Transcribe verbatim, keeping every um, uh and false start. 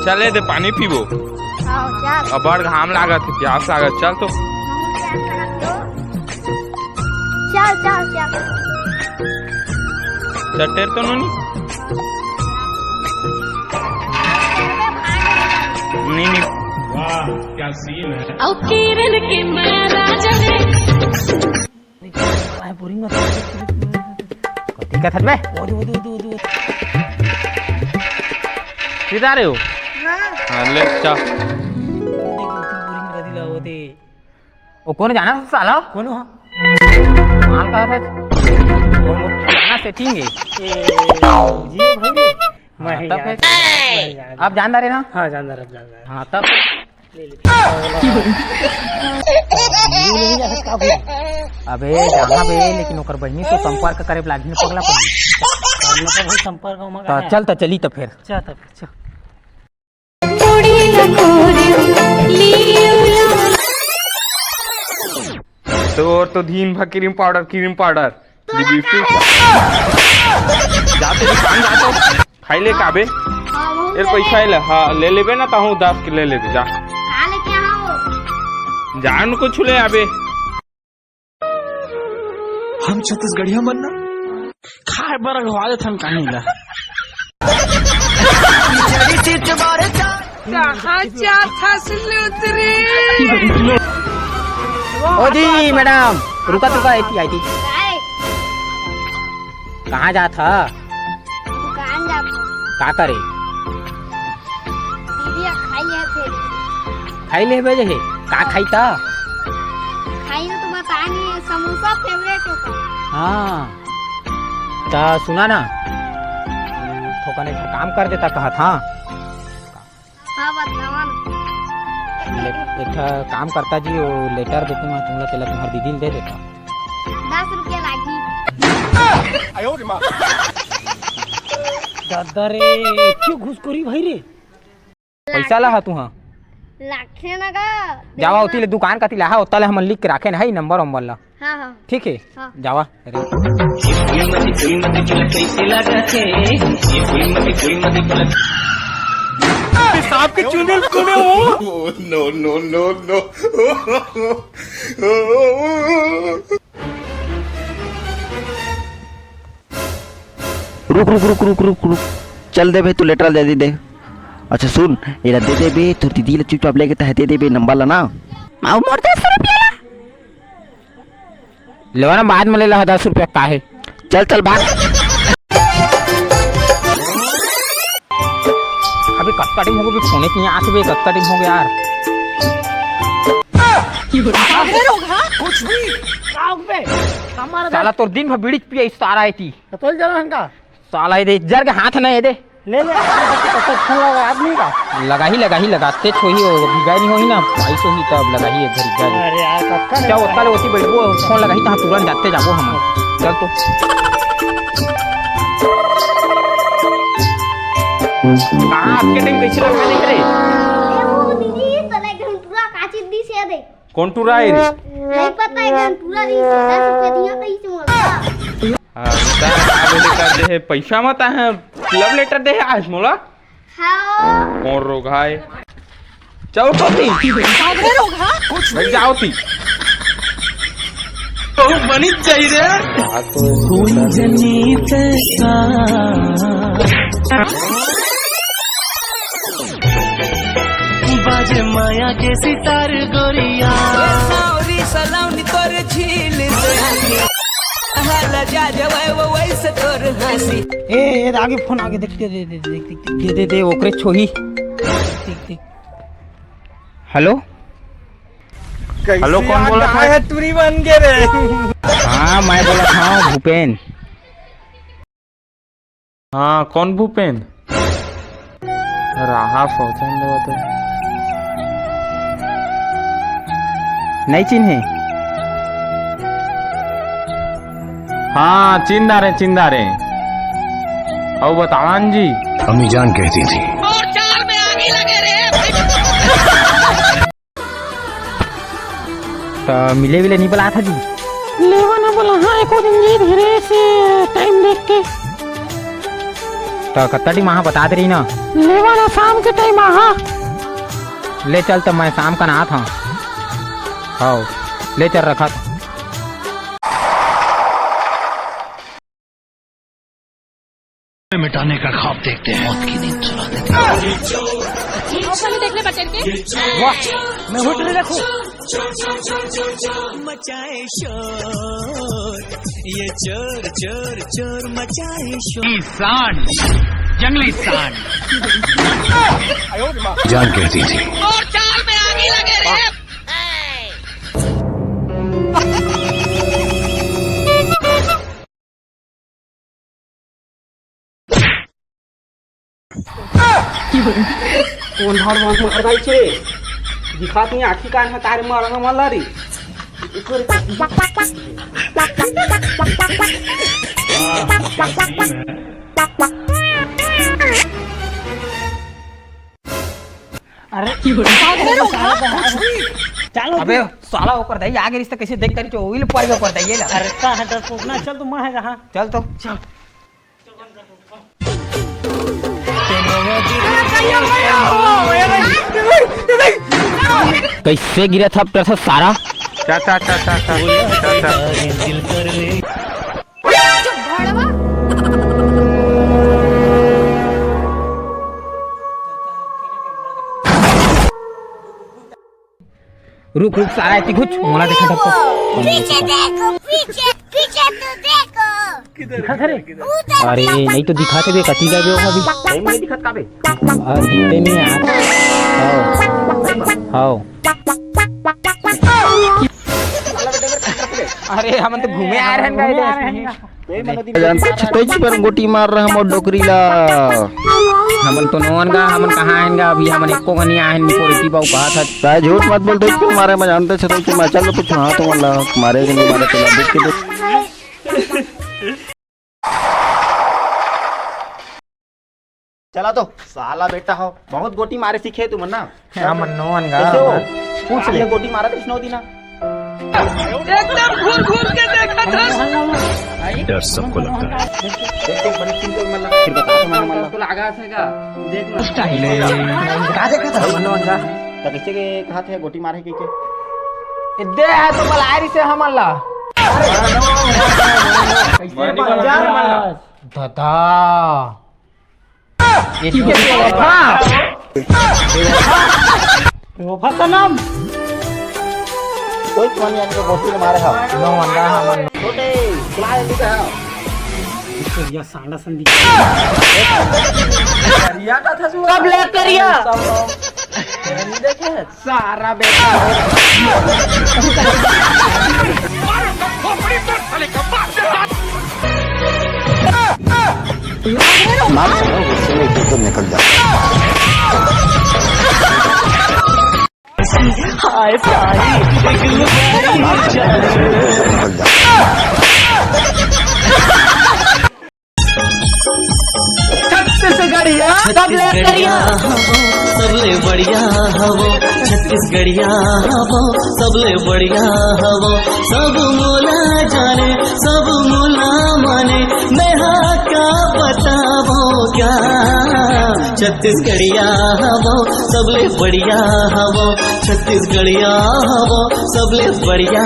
चल ए दे, पानी पीबो। हाँ, चल। अबड़ घाम लागत हे, प्यास लागत, चल तो। हमहू प्यास लागत हो। चल, चल, चल। चटेर तो नोनी? नहीं, नहीं। वाह, क्या सीन है। अउ किरण के महाराज रे। अरे, बोरिंग मत। कथी कथत बे? वो दे, वो दे, वो दे, वो दे। किधर है वो? हाँ। हाँ, ले, चल। वो दे, वो दे, बोरिंग कर दिला, वो दे। वो कौन जाना साला? कौन हो? माल कहा था? वो, वो पुराना सेटिंग है। ए, जी भाई। मैं हाँ, तब याद फिर? मैं याद आप जानदार है ना? हाँ, जानदार, आप जानदार। हाँ, तब? ले ले। ये ले जा, का बोल? अबे, जाना बे, लेकिन ओकर बहिनी से संपर्क करे लागही न पगला पगली। करना तो भाई संपर्क में तो है। चल, तो चली तो फिर। चल, तो फिर, चल। तोर तो दिन भर क्रीम पाउडर, क्रीम पाउडर। तोला लिपस्टिक। का है? जा तो दुकान जा तो। खाई ले काबे? हाँ, बहुत ए पैसा ले। आइला, हाँ, ले लेबे ना, तहूँ दस के ले लेबे, जा। कहाँ लेके आओ? जान कुछ ले आबे। हम छत्तीसगढ़िया मन ना खाए बर अगवा देथन काहे ला। कहाँ जात हस लुतरी? ओ जी, मैडम, रुका, रुका, एती, एती। काय? कहाँ जात ह? दुकान जात ह। का करे? दीदी ह खाई है फिर। खाई लेबे जे हे। का खाई त? खाई न तो बतानी, समोसा फेवरेट होता। हाँ। त सुना ना, थोकन एक ठो काम कर देता कहत, हाँ। हाँ, बतावा ना। ले-, एक ठो काम करता जी, वो लेटर देते मैं तुमला, तेला तुम्हार दीदी ल दे देता। दस रुपया लागी। दादा रे, क्यों घुसखोरी भाई रे? पैसा ला हा तुहा। लाखे ना गा। जावा, ओती ले दुकान कती ले हा, ओता ले हमन लिख के राखे न, है नंबर वंबर ला। हाँ, हाँ। ठीक है? हाँ। जावा। अरे। सांप के चूने में घूमे हो। No, no, no, no। रुक, रुक, रुक, रुक, रुक, रुक। चल दे बे, तू लेटर दे दे दे। अच्छा सुन, एला दे दे बे, तोर दीदी ला चुपचाप लेके तहे दे दे बे, नंबर ला ना। अउ मोर दस रुपया ला। लेवा ना, बाद में ले ला दस रुपया, का हे? चल, चल, भाग। अबे कतका टाइम हो गया, फोन ही नहीं आते बे, कतका टाइम हो गया यार। अरे रोग, हाँ? कुछ भी। का हो बे? हमारा साला तोर दिन भर बीड़ी पिया इस सारा एती। तो तोल जला हन का? साला ये दे, जर के हाथ ना ये दे। ले ले, तो फोन लगा आदमी का। लगाही, लगाही, लगाते छोही हो, भिगाई नहीं होही ना, भाई तो ही तब लगाही एक घड़ी गाड़ी। अरे यार, कक्का क्या नहीं होता ले होती बैठो, फोन लगाही तहाँ तुरंत जाते जाबो हम। चल तो। कहाँ आपके टाइम कैसे लगा नहीं रे? ए, वो दीदी, तले घंटुरा काची दी से दे। कौन टूरा है रे? नहीं पता है, एकदम पूरा दिन दस रुपया दिया कहीं से मोला। हाँ, बता, का बोले कर दे है, पैसा मत है, love letter दे है आज मोला। हाँ। कौन रोग है? चल उठो ती। भाग रे रोग, हाँ? बैठ जाओ ती। तो बनी चाहिए रे। कोई जनी पैसा। बाजे माया के सितार गोरिया। सावरी सलाउनी तोर झील से। हाला जा जवाय वो वैसे तोर हंसी। ए, ए, आगे फोन आगे, देख, दे, दे, दे, दे, दे, दे, दे, ओकरे छोही। देख, देख। हेलो? हेलो, कौन बोलत हे? टूरी बन के रे। हाँ, मैं बोलत हूँ भूपेन। हाँ, कौन भूपेन? राहा पहचान लेवा तो। नहीं चिन्हे। हाँ, चिन्ह डारे, चिन्ह डारे। अउ बतावन जी। अम्मी जान कहती थी। त मिले विले नहीं बलात ह जी? लेवा ना बोला, हाँ, एको दिन जी धीरे से टाइम देख के। त कत्ता टीम आहा बता दे रही ना। लेवा ना शाम के टाइम आहा। ले चल त मैं शाम कन आत हंव। हव, ले चल रखत। मिटाने का ख्वाब देखते हैं, मौत की नींद सुला देते हैं। ऑफर नहीं देखने बचन के। वाह, मैं होटल में रखूं। मचाए शोर, ये चोर, चोर, चोर मचाए शोर। सांड, जंगली सांड। जान कहती थी। और चाल में आगे लगे रे। कोन भाड़ मार मार दाई छे? दिखात नहीं आखी कान हतारे मार हमला रे। अरे, अबे साला ओकर दाई आगे रिश्ता कैसे देख करी चो, ओइल पर ओकर दाई ला। अरे का है डरपोक ना, चल तू मां है कहां? चल तो। चल। कैसे गिरा था ट्रैक्टर सारा? चा, चा, चा। रुक, रुक, सारा एती घुच, मोला देखा धर तो। पीछे देखो, पीछे, पीछे तो देखो। दिखा था रे? उधर अरे, देखो। नहीं तो दिखा थे बे, कती जाबे ओहा भी। सही में नहीं दिखत का बे? अरे, दिखते नहीं यार। हाव, हाव। अरे, हमन तो घूमे आ रहे हैं, घूमे आ रहे हैं। जानते छतोई पर गोटी मार रहा हम डोकरी ला। हमन तो नोन गा, हमन कहाँ आएन गा? अभी हमन एको घनी आएन, निकोरिटी बाऊ कहा था। ताय झूठ मत बोल, तो मारे मैं जानते छतोई पर मैं चल कुछ हाँ तो वाला मारे के नहीं मारे चला देख के देख। चला तो, साला बेटा हो, बहुत गोटी मारे सीखे तुमन ना। हमन नोन गा। कैसे हो? पूछ ले। गोटी मारा था इसनो दिना। एकदम घूर घूर के देखा था। डर सबको लगता है। देख, देख, बड़ी चिंता मत लगा, फिर बता तो मत लगा। तो लगा से का? देख ना। का देखा था? नोन गा। तो कैसे के कहा थे गोटी मारे के के? ए, दे है तो बलाई से हमन ला। कैसे पंजा हमन ला? दादा। ये तो बेवफा। बेवफा सनम। कोई फोन यार को गोटी मारे हा। नो अंडा हा मन। छोटे, चला जल्दी का। इसको या सांडा संदी। करिया का था जो। कब ले करिया? सब लोग। देखे। सारा बेटा। मार साला, गुस्से में एकदम निकल जा। हाय सारी, एक लुगाई मार साला, गुस्से में एकदम निकल जा। छत्तीसगढ़िया, सबले छत्तीसगढ़िया करिया। हवो, सबले बढ़िया हवो। छत्तीसगढ़िया हवो, सबले बढ़िया हवो। सब मोला जाने, सब मोला माने, मैं हा का बतावो क्या। छत्तीसगढ़िया हवो, सबले बढ़िया हवो। छत्तीसगढ़िया हवो, सबले बढ़िया।